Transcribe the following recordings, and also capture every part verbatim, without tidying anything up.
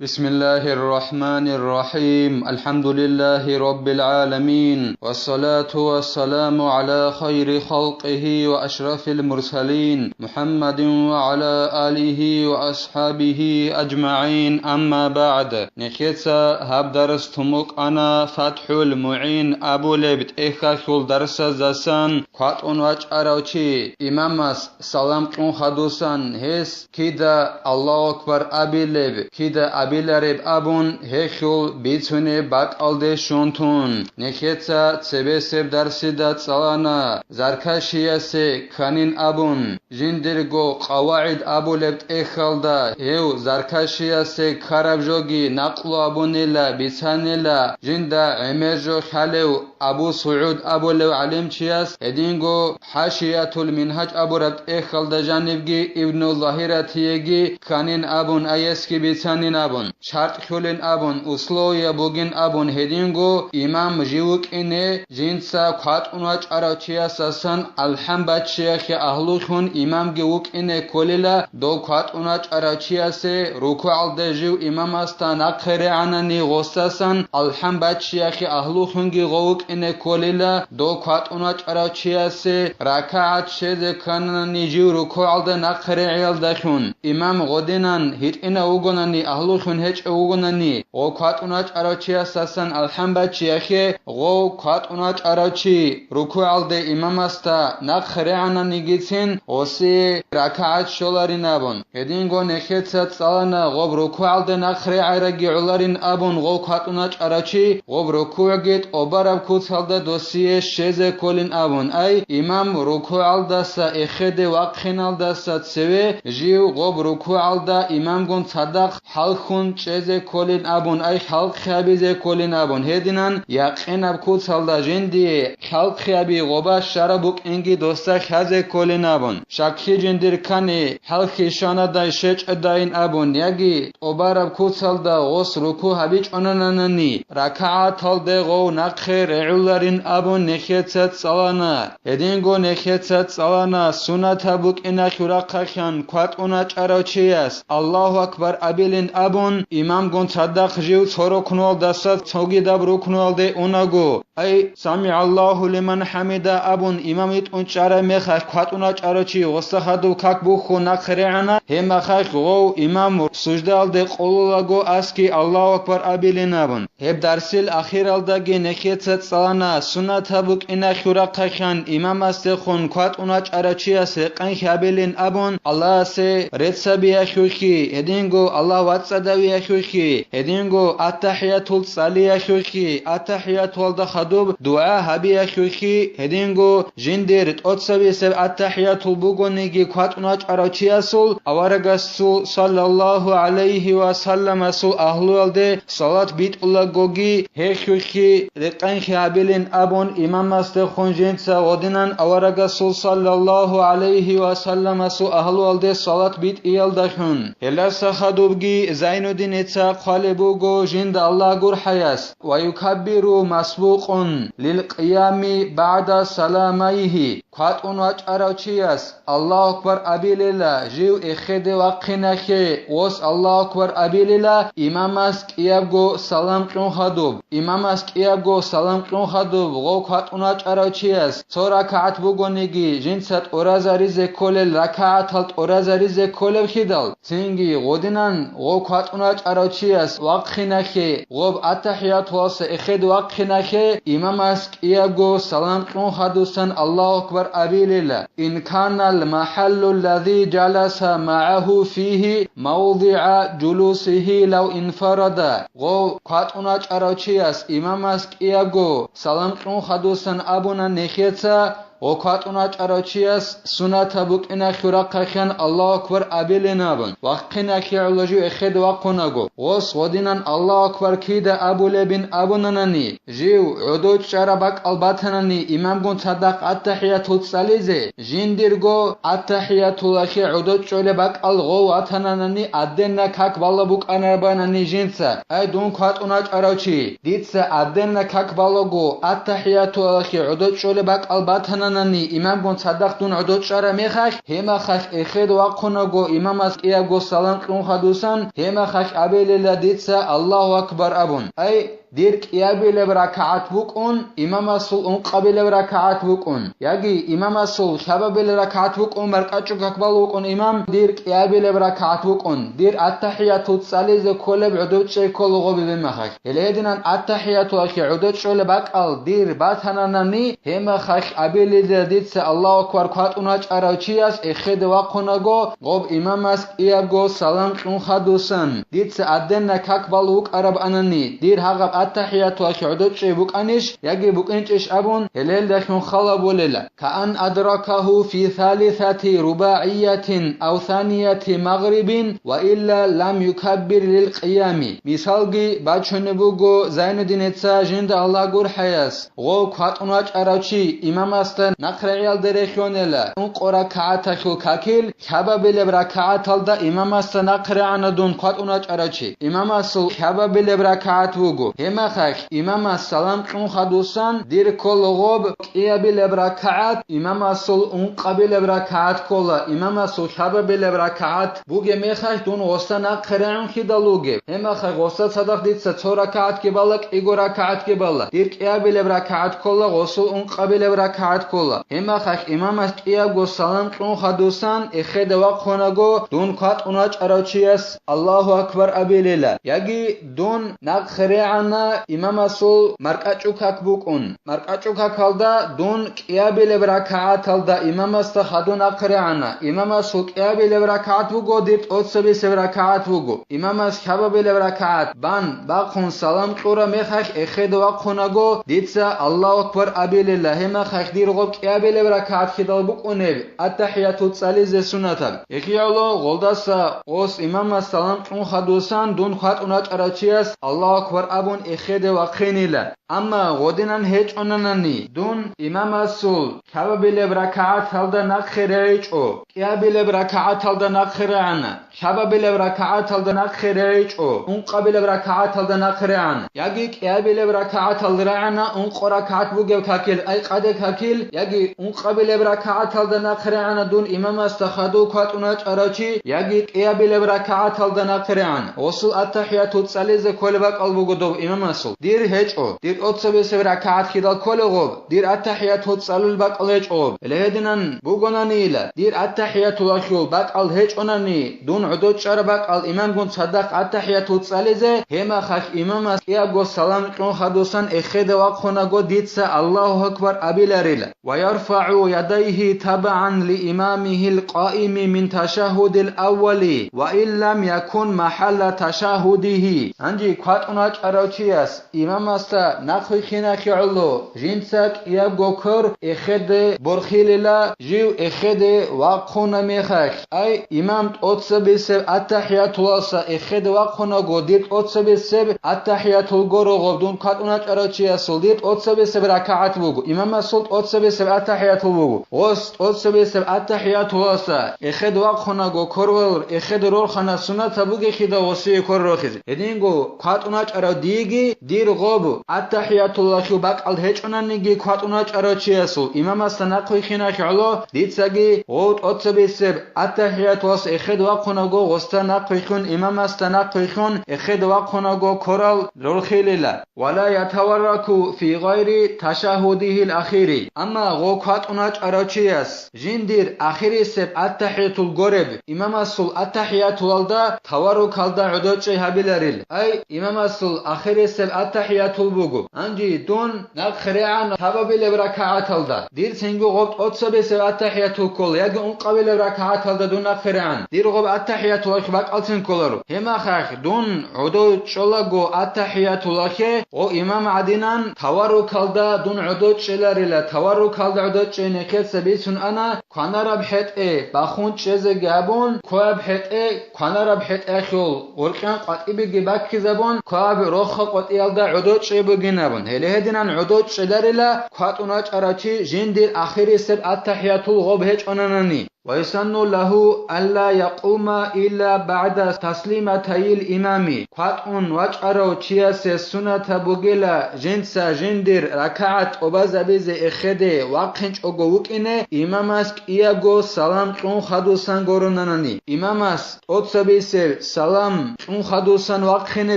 بسم الله الرحمن الرحيم. الحمد لله رب العالمين. والصلاة والسلام على خير خلقه وأشرف المرسلين محمد وعلى آله وأصحابه أجمعين. أما بعد. Нехеца гьаб дарс тумукъана ФатхӀул МугӀин абулеб тӀехьалъул дарсаздасан кватӀун вачӀарав чи, имамас салам кьун хадусан, гьес кида Аллагьу акбар абилеб, кида абилареб абун, гьелъул бицунеб бакӀалде щун тун, нехеца цебесеб дарсида цӀалана, заркашиясе кканин абун, жиндирго къавагӀид абулеб тӀехьалда гьев заркашиясе ккараб жоги накълу абунила, бицанила, жинда гӀемер жо лъалев Абу СугӀуд абулев гӀалимчияс гьединго ХӀашиятул Мингьаж абураб тӀехьалда жанибги Ибну Загьиратиеги кканин абун, аесги бицанин абун, шартӀ лъулин абун, условия бугин абун, гьединго имам жив вукӀине жинца кватӀун вачӀарав чиясасан алхӀам баччиялъе агьлулъун имамги вукӀине кколила, дов кватӀун вачӀарав чиясе рукугӀалда жив имамасда нахъе регӀанани гъосасан алхӀам баччиялъе агьлулъунги гъов вукӀине кколила, дов кватӀун вачӀарав чиясе ракагӀат щезе кканани жив рукугӀалда нахъе регӀиялдалъун, имам гъодинан гьитӀинав вугонани, агьлулъун гьечӀев вугонани, гъов кватӀун вачӀарав чиясасан алхӀам баччиялъе, гъов кватӀун вачӀарав чи рукугӀалде имамасда нахъе регӀананигицин гъосие ракагӀат щоларин абун. Гьединго нехеца цӀалана, гъоб рукугӀалде нахъ регӀараги гӀоларин абун, гъов кватӀун вачӀарав чи гъоб рукугӀги тӀобараб куцалда досие щезе кколин абун. Ай, имам рукугӀалдаса эхеде вахъиналдаса цеве жив гъоб рукугӀалда имамгун цадахъ хӀалхьун чӀезе кколин абун, ай, хӀалхъи гьабизе кколин абун, гьединан якъинаб куцалда жиндие хӀалхъи гьаби гъоба щараб букӀинги досда лъазе кколин абун. Щаклъи жиндир ккани, хӀалхьи щванадай щвечӀодайин абун, яги тӀобараб куцалда гъос рукугӀ гьабичӀонанани, ракагӀаталде гъов нахъе регӀуларин абун нехеца цӀалана. Гьединго нехеца цӀалана, сунатаб букӀиналъул рахъалъан кватӀун вачӀарав чияс Аллагьу акбар абилин абун, имамгун цадахъ жив цо рукнуялдаса цогидаб рукнуялде унаго, ай, «СамигӀаллагьу лиман хӀамида» абун, имам витӀун чӀараб мехалъ кватӀун вачӀарав чи гъосда хадуб как бухьун нахъе регӀана, гьеб мехалъ гъов имам суждаялде къололаго аски Аллагьу акбар абилин абун. Гьеб дарсил ахиралдаги нехеца цӀалана, сунатаб букӀиналъул рахъалъан имамасдехун кватӀун вачӀарав чияс рекъанхӀи гьабилин абун, Аллагьасе реццабиялъулъги, гьединго Аллагь вацӀцӀадавиялъулъги, гьединго аттахӀиятул цӀалиялъулъги, аттахӀиятуялда хадуб дугӀа гьабиялъулъги, гьединго жиндир тӀоцебесеб аттахӀиятул бугониги кватӀун вачӀарав чиясул, аварагасул саллаллагьу гӀалайгьи ва салламасул агьлуялде салат битӀулагоги гьелъулъги рекъанхӀи гьабилин абун, имамасдехун жинца гъодинан аварагасул саллаллагьу гӀалайгьи ва салламасул агьлуялде салат битӀиялдалъун. Гьелдаса хадубги Зайнуддиница хъвалеб буго жинда Аллагь гурхӀаяс: «Ва юкаббиру масбукъун лил къиями багӀда саламайгьи». КватӀун вачӀарав чияс Аллагьу акбар абилила, жив эхеде вахъиналъе, гъос Аллагьу акбар абилила, имамас кӀиябго салам кьун хадуб. Имамас кӀиябго салам кьун хадуб, гъов кватӀун вачӀарав чияс цо ракагӀат бугониги, жинца тӀуразаризе кколел ракагӀатал тӀуразаризе кколеб хидал, цинги гъодинан гъов кватӀун вачӀарав чияс вахъиналъе, гъоб аттахӀиятуялса эхеде вахъиналъе, имамас кӀиябго салам кьун хадусан Аллагьу акбар абилила. «Ин канал махӀаллу ллази жаласа магӀагьу фигьи мавдигӀа жулусигьи лав инфарада». Гъов кватӀун вачӀарав чияс имамас кӀиябго салам кьун хадусан абуна нехеца, гъов кватӀун вачӀарав чияс сунатаб букӀиналъул рахъалъан Аллагьу акбар абилин абун, вахъиналъе гӀоло жив эхеде вахъунаго, гъос гъодинан Аллагьу акбар кида абулебин абунанани, жив гӀодов чӀараб бакӀал батанани имамгун цадахъ аттахӀиятул цӀализе, жиндирго аттахӀиятулалъе гӀодов чӀолеб бакӀал гъов ватананани, гӀаденна как бала букӀанарабанани жинца: «Ай, дун кватӀун вачӀарав чи, дица гӀаденна как балаго аттахӀиятулалъе гӀодов чӀолеб бакӀал батана». Анани имамгун цадахъ дун гӀодов чӀараб мехалъ, гьеб мехалъ эхеде вахъунаго имамас кӀиябго салам кьун хадусан, гьеб мехалъ абилила дица «Аллагьу акбар» абун. Ай, дир кӀиабилеб ракагӀат букӀун, имамасул ункъабилеб ракагӀат букӀун, яги имамасул лъабабилеб ракагӀат букӀун, маркӀачӀул какбал вукӀун имам, дир кӀиабилеб ракагӀат букӀун, дир аттахӀияту цӀализе кколеб гӀодов чӀей ккола гъобе мехалъ. Гьеле гьединан аттахӀиятулахъе гӀодов чӀолеб бакӀал дир батананани, гьеб мехалъ абилила дица «Аллагьу акбар» кватӀун вачӀарав чияс эхеде вахъунаго, гъоб имамас кӀиябго салам кьун хадусан, дица аденна как балев вукӀараб анани, дир гьагъаб аттахӀиятулахъе гӀодов чӀей букӀанищ яги букӀинчӀищ абун, гьелелдалъун хал гьабулела. كأن أدركه في ثالثة رباعية أو ثانية مغرب وإلا لم يكبر للقيام. Мисалги бачунеб буго Зайнуддиница жинда Аллагь гурхӀаяс, гъов кватӀун вачӀарав чи имамасда нахърегӀиялда рехьонела, ункъо ракагӀаталъул какил, лъабабилеб ракагӀаталда имамасда нахърегӀана дун кватӀун вачӀарав чи. Имамасул лъабабилеб ракагӀат вуго. Гьеб мехалъ имамас салам кьун хадусан, дир ккола гъоб кӀиабилеб ракагӀат, имамасул ункъабилеб ракагӀат ккола, имамасул лъабабилеб ракагӀат бугеб мехалъ дун гъоса нахъе регӀун хидал вугеб. Гьеб мехалъ гъоса цадахъ дица цо ракагӀатги бала, кӀиго ракагӀатги бала, дир кӀиабилеб ракагӀат ккола, гъосул ункъабилеб ракагӀат ккола. Гьеб мехалъ имамас кӀиябго салам кьун хадусан, эхеде вахъунаго, дун кватӀун вачӀарав чияс «Аллагьу акбар» абилила, яги дун нахъе регӀана имамасул маркӀачӀул как букӀун. МаркӀачӀул какалда дун кӀиабилеб ракагӀаталда имамасда хадув нахъе регӀана. Имамасул кӀиабилеб ракагӀат буго, дир тӀоцебесеб ракагӀат буго. Имамас лъабабилеб ракагӀат бан бахъун салам кьураб мехалъ эхеде вахъунаго, дица «Аллагьу акбар» абилила, гьеб мехалъ дир гъоб кӀиабилеб ракагӀат хидал букӀунеб, аттахӀияту цӀализе суннатаб. Эхиялъо гъолдаса гъос имамас салам кьун хадусан, дун кватӀун вачӀарав чияс «Аллагьу акбар» абун эхеде вахъинила. Амма гъодинан гьечӀонанани, дун имамасул лъабабилеб ракагӀаталда нахъе регӀичӀо, кӀиабилеб ракагӀаталда нахъе регӀана, лъабабилеб ракагӀаталда нахъе регӀичӀо, ункъабилеб ракагӀаталда нахъе регӀана, яги кӀиабилеб ракагӀаталда регӀана, ункъо ракагӀат бугеб какил, ай къаде какил, яги ункъабилеб ракагӀаталда нахъе регӀана дун имамасда хадув кватӀун вачӀарав чи, яги кӀиабилеб ракагӀаталда нахъе регӀана. Гъосул аттахӀияту цӀализе кколеб бакӀал буго дов имамасул. Дир гьечӀо, дир тӀоцебесеб ракагӀат хидал кколеб гъоб, дир аттахӀияту цӀалулеб бакӀал гьечӀо гъоб. Гьеле гьединан бугонанила, дир аттахӀиятулахъул бакӀал гьечӀонани, дун гӀодов чӀараб бакӀал имамгун цадахъ аттахӀияту цӀализе, гьеб мехалъ имамас кӀиябго салам кьун хадусан эхеде вахъунаго дица «Аллагьу акбар» абиларила. ويرفع يديه تبعا لإمامه القائم من التشهد الأول وإن لم يكن محل تشهده. Гьанже кватӀун вачӀарав чияс имамасда нахъвихьинахъе гӀоло жинца кӀиябго квер эхеде борхилила, жив эхеде вахъуна мехалъ. Ай, имам тӀоцебесеб аттахӀиятуласа эхеде вахъунаго, дир тӀоцебесеб аттахӀиятул гуро гъоб дун кватӀун вачӀарав чиясул, дир тӀоцебесеб ракагӀат буго, имамасул тӀоцебесеб аттахӀиятул буго. Гъос тӀоцебесеб аттахӀиятуласа эхеде вахъунаго квер валур, эхеде рорхана суннатаб бугелъидал гъосие квер рохизе. Гьединго кватӀун вачӀарав диеги, дир гъоб аттахӀиятулахъул бакӀал гьечӀонаниги кватӀун вачӀарав чиясул, имамасда нахъвихьинахъе гӀоло, дицаги гъов тӀоцебесеб аттахӀиятулас эхеде вахъунаго, гъосда нахъвихьун, имамасда нахъвихьун эхеде вахъунаго кверал рорхилила. ولا يتورك في غير تشهده الأخير. Амма гъов кватӀун вачӀарав чияс жиндир ахирисеб аттахӀиятул гуреб имамасул аттахӀиятулалда таваррукалда гӀодов чӀей гьабиларил. Ай, имамасул ахирисеб аттахӀиятул буго. Гьанже дун нахъе регӀан лъабабилеб ракагӀаталда. Дир цинги гъоб тӀоцебесеб аттахӀиятул ккола, яги ункъабилеб ракагӀаталда дун нахъе регӀан. Дир гъоб аттахӀиятулахъ бакӀалцин кколаро. Гьеб мехалъ дун гӀодов чӀолаго аттахӀиятулахъе, гъо имам гӀадинан таваррукалда дун гӀодов чӀеларила, таваррукалда гӀодов чӀей нехеца бицун ана, кванараб хӀетӀе бахун чӀезеги абун, кваб хӀетӀе, кванараб хӀетӀелъул гъоркьан къватӀибеги баккизабун, кваб рохха къватӀиялда гӀодов чӀей бугин абун. Гьеле гьединан гӀодов чӀеларила кватӀун вачӀарав чи жиндир ахирисеб аттахӀиятул гъоб гьечӀонанани. ويسن له ألا يقوم إلا بعد تسليمتي الإمام. КватӀун вачӀарав чиясе суннатаб бугила жинца жиндир ракагӀат тӀубазабизе эхеде вахъинчӀого вукӀине, имамас кӀиябго салам кьун хадусан гуронанани. Имамас тӀоцабисеб салам кьун хадусан вахъине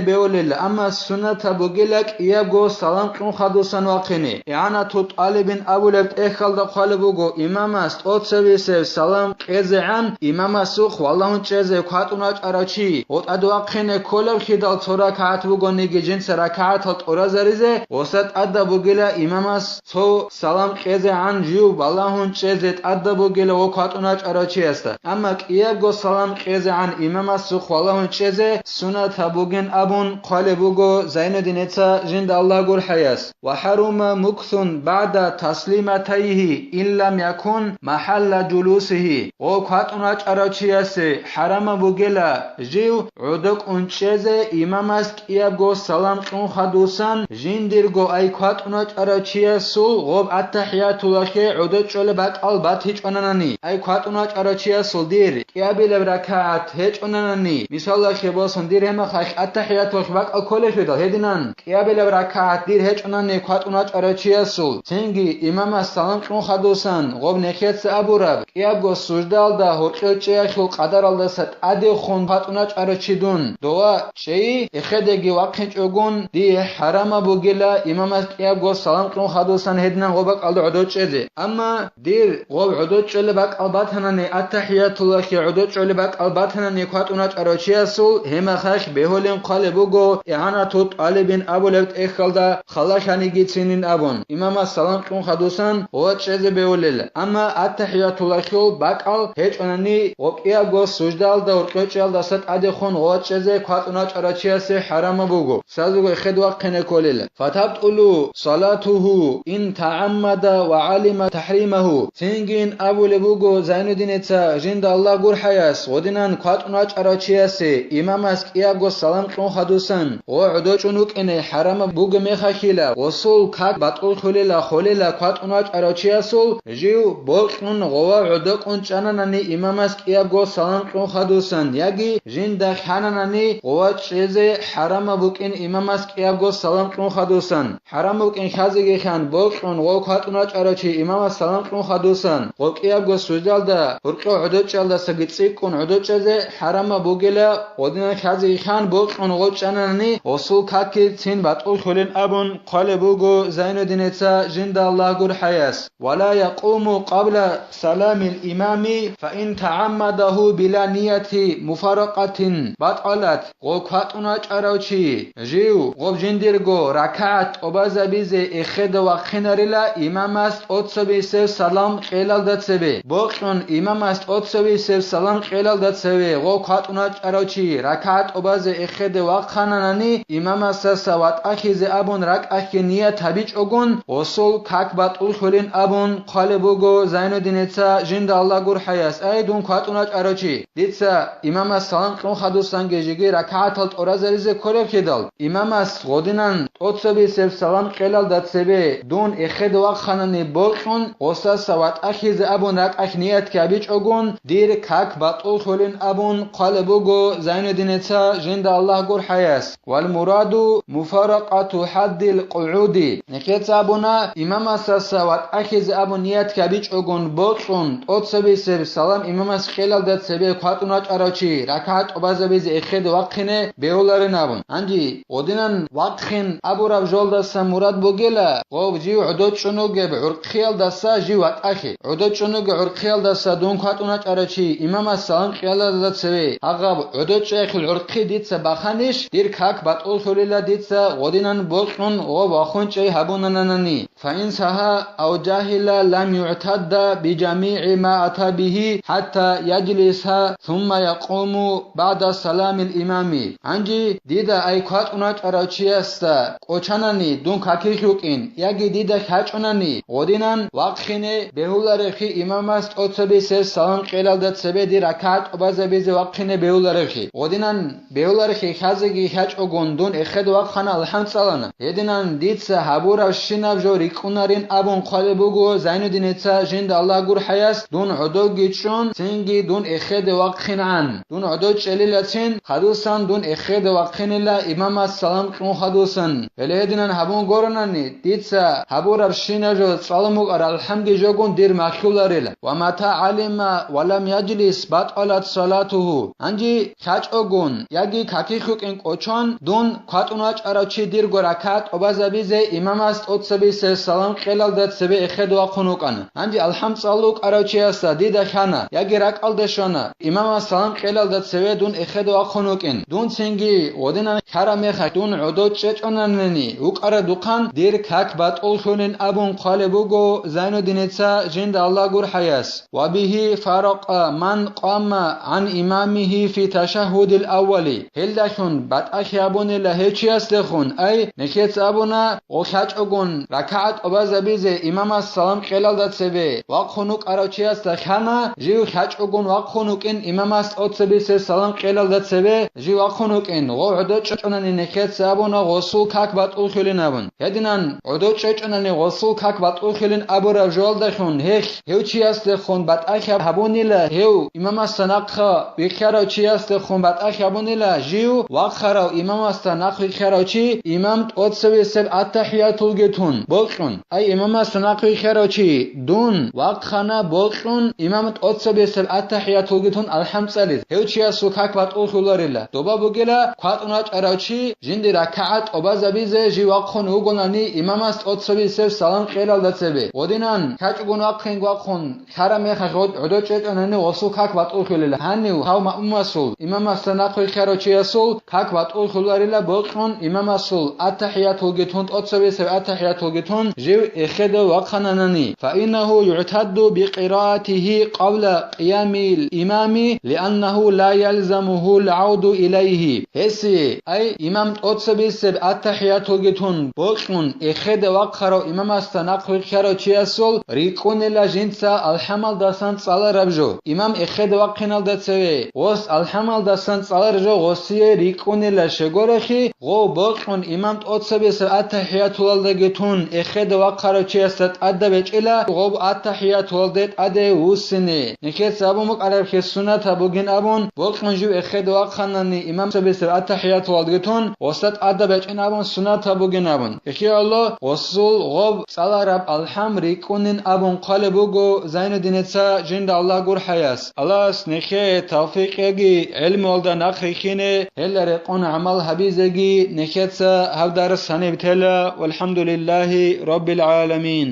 бевулел, амма суннатаб бугила кӀиябго салам кьун хадусан вахъине. ИгӀанату тӀалибин абулеб тӀехьалда хъвалеб буго, имамас тӀоцабисеб салам кьезегӀан, имамасухъ валагьун чӀезе кватӀун вачӀарав чи, гъотӀад вахъине кколеб хидал цо ракагӀат бугониги жинца ракагӀатал тӀуразаризе, гъоса тӀадаб бугила имамас цо салам кьезегӀан жив балагьун чӀезе тӀадаб бугила ва кватӀун вачӀарав чиясда. Амма кӀиябго салам кьезегӀан имамасухъ валагьун чӀезе суннатаб бугин абун хъвалеб буго Зайнуддинеца жинда Аллагь гурхӀаяс. وحرم مكث بعد تسليمتيه إن لم يكن محل جلوسه. Ва кватӀун вачӀарав чиясе хӀарамаб бугила жив гӀодокӀун чӀезе имамас кӀиябго салам кьун хадусан, жиндирго ай кватӀун вачӀарав чиясул гъоб аттахӀиятулахъе гӀодочӀолеб бакӀал батичӀонанани, ай кватӀун вачӀарав чиясул дир кӀиабилеб ракагӀат гьечӀонанани, мисалалъе босун, дир гьемахъалъ аттахӀиятулахъ бакӀал кколелъидал гьединан, кӀиабилеб ракагӀат дир гьечӀонани кватӀун вачӀарав чиясул, цинги имамас салам кьун хадусан гъоб нехеца абураб, кӀиябго суждалда гьоркьов чӀеялъул къадаралдаса тӀадехун кватӀун вачӀарав чи дун дова чӀей эхедеги вахъинчӀогун, дие хӀарамаб бугила имамас кӀиябго салам кьун хадусан гьединан гъоб бакӀалда гӀодочӀезе. Амма дир гъоб гӀодочӀолеб бакӀал батанани, аттахӀиятуллахи гӀодочӀолеб бакӀал батанани кватӀун вачӀарав чиясул гьемахъалъ бегьулин хъвалеб буго, игӀанату тӀалибин абулеб тӀехьалда халалъаниги цинин абун, имамас салам кьун хадусан гъова чӀезе бегьулел. Амма аттахӀиятуллахиул бакӀал гьечӀонани, гъоб кӀиябго суждаялда гьоркьов чӀеялдаса тӀадехун гъова чӀезе кватӀун вачӀарав чиясе хӀарамаб буго, сазуго эхед вахъине кколел. فتبطل صلاته إن تعمد وعلم تحريمه. Цингин абулеб буго Зайнуддинеца жинда Аллагь гурхӀаяс, гъодинан кватӀун вачӀарав чиясе имамас кӀиябго салам кьун хадусан гъо гӀодочӀун вукӀине хӀарамаб буго мехалъила, гъосул как батӀуллъулела холела кватӀун вачӀарав чиясул, жив бокьун гъова гӀодокӀун чӀананани имамас кӀиябго салам кьун хадусан, яги жинда хьананани гъова чӀезе хӀарамаб букӀин имамас кӀиябго салам кьун хадусан. ХӀарам букӀин хьазеги хьан, бокьун гъов кватӀун вачӀарав чи имамас салам кьун хадусан, гъов кӀиябго суждалда гьоркьов гӀодочӀалдасаги цӀикӀкӀун гӀодочӀезе хӀарамаб бугила, гъодинан хьазеги хьан, бокьун гъов чӀананани, гъосул какги цин батӀуллъулин абун хъвалеб буго Зайнуддинеца жинда Аллагь гурхӀаяс. ولا يقوم قبل سلام الإمام فإن تعمده بلا نية مفارقة بطلت. Гъо кватӀун вачӀарав чи, жив, гъоб жиндирго ракагӀат тӀобазабизе эхеда вахъинарила имамас тӀоцабисеб салам кьелалда цебе. Бокьун имамас тӀоцабисеб салам кьелалда цеве гъо кватӀун вачӀарав чи ракагӀат тӀобазе эхеде вахъананани, имамасаса ватӀахьизе абун ракӀахье ният гьабичӀогун, гъосул как батӀуллъулин абун хъвалеб буго Зайнуддинеца жинда Аллагь гурхӀаяс, ай, дун кватӀун вачӀарав чи. Дица имамас салам кьун хадусанги жеги ракагӀатал тӀоразаризе кколеб хидал, имамас гъодинан тӀоцабисеб салам кьелалда цебе дун эхеде вахъанани бокьун, гъосаса ватӀахьизе абун ракӀахь ниятги гьабичӀогун, дир как батӀуллъулин абун хъвалеб буго Зайнуддинеца жинда Аллагь гурхӀаяс. والمراد مفارقة حد القعود. Нехеца абуна, имамасаса ватӀахьизе абун ният гьабичӀогун бокьун, тӀоцабисеб салам имамас кьелалда цебе кватӀун вачӀарав чи ракагӀат тӀубазабизе эхеде вахъине бегьуларин абун. Гьанже гъодинан вахъин абураб жолдаса мурад бугела, гъов жив гӀодочӀун вугеб гӀурхъиялдаса жив ватӀахье. ГӀодочӀун вугеб гӀурхъиялдаса дун кватӀун вачӀарав чи имамас салам кьелалда цеве, гьагъаб гӀодочӀеялъул гӀурхъи дица баханищ, дир как батӀуллъулила дица гъодинан бокьун гъо вахунчӀей гьабунанани. فإن سهى أو جهل لم يعتد بجميع ما أتى به حتى يجلس ثم يقوم بعد سلام الإمام. Гьанже дида ай кватӀун вачӀарав чиясда кӀочанани дун какилъ вукӀин, яги дида хьачӀунани, гъодинан вахъине бегьуларевхъи имамас тӀоцабисеб салам кьелалда цебе дир ракагӀат тӀубазабизе вахъине бегьуларевхъи. Гъодинан бегьуларевхъи хьазеги хьачӀогун дун эхеде вахъана алхӀам цӀалана. Гьединан дица гьабуравщинаб жо рикӀкӀунарин абун хъвалеб буго Зайнуддиница жинда Аллагь гурхӀаяс, дун гӀодовги чӀун, цинги дун эхеде вахъинегӀан. Дун гӀодов чӀелилацин, хадусан дун эхеде вахъинила имамас салам кьун хадусан. Гьеле гьединан гьабун горонани, дица гьабурабщина жо цӀалун букӀараб алхӀамги жогун дир малъуларила. Ва мата гӀалима ва лам яджлис батӀалат салатугьу. Гьанже хьачӀогун яги какилъ вукӀин кӀочон, дун кватӀун вачӀарав чи дирго ракагӀат тӀобазабизе имамас тӀоцабисеб салам кьелалда цебе эхеде вахъун вукӀана. Гьанже алхӀам цӀалулев вукӀарав чиясда дида хьана яги ракӀалда щвана, имамас салам кьелалда цеве дун эхеде вахъун вукӀин. Дун цинги гъодинан хьараб мехалъ дун гӀодов чӀечӀонанани вукӀарадухъан дир как батӀуллъунин абун хъвалеб буго Зайнуддиница жинда Аллагь гурхӀаяс. Ва бигьи фаракъа ман къама гӀан имамигьи фи ташагьудил аввали. Гьелдалъун батӀалъи абунила гьев чиясдехун, ай, нехеца абуна, гъо хьачӀогун ракагӀат тӀобазабизе имамас салам кьелалда цебе вахъун вукӀарав чиясда хьана, жив хьачӀогун вахъун вукӀин имамас тӀоцабизе салам кьелалда цебе жив вахъун вукӀин, гъо гӀодов чӀечӀонани нехеца абуна гъосул как батӀуллъулин абун. Гьединан гӀодов чӀечӀонани гъосул как батӀуллъулин абураб жоялдалъун гьелъ гьев чиясдехун батӀалъи гьабунила, гьев имамасда нахъа вихьарав чиясдехун батӀалъи гьабунила, жив вахъарав имамасда нахъ вихьарав чи имам тӀоцабисеб аттахӀиятулги тун, бокьун. Ай, имамасда нахъ вихьарав чи, дун вахъана бокьун имам тӀоцабисеб аттахӀиятулги тун алхӀам цӀализе. Гьев чиясул как батӀуллъуларила. Доба бугила кватӀун вачӀарав чи жинди ракагӀат тӀобазабизе жив вахъун вугонани имамас тӀоцабисеб салам кьелалда цебе. Гъодинан хьачӀогун вахъин вахъун хьараб мехалъ гъод-, гӀодов чӀечӀонани гъосул как батӀуллъулила. Гьанив гьав маъмумасул, имамасда нахъ вихьарав чиясул как батӀуллъуларила бокьун имамасул аттахӀиятулги тун, тӀоцабисеб аттахӀиятулги тун, жив эхеде вахъананани. Фаиннагьу югӀтадду бикъираатигьи къабла къиямил имами, лианнагьу ла ялзамугьул гӀавду илайгьи. Гьесие, ай, имам тӀоцабисеб аттахӀиятулги тун бокьун, эхеде вахъарав имамасда нахъ вихьарав чиясул рикӀкӀунила жинца алхӀамалдасан цӀалараб жо. Имам эхеде вахъиналда цеве, гъос алхӀамалдасан цӀалараб жо гъосие рикӀкӀунила щегорахъи, гъов бокьун имам тӀоцабисеб аттахӀиятулалдаги тун эхеде вахъарав чиясда тӀадаб гьечӀила гъоб аттахӀиятулалде тӀаде вуссине. Нехеца абун букӀарабхъе сунатаб бугин абун, бокьун жив эхеде вахъанани имам тӀоцабисеб аттахӀиятулалдаги тун гъосда тӀадаб гьечӀин абун сунатаб бугин абун. Эхиялъ гъосул гъоб цӀалараб алхӀам рикӀкӀунин абун хъвалеб буго Зайнуддиница жинда Аллагь гурхӀаяс. Аллагьас нехее тавфикъ яги, гӀелмуялда нахъ рихьине, гьелда рекъон гӀамал гьабизеги нехеца гьаб дарс гьаниб тела. ВалхӀамдулиллагьи раббил гӀаламин.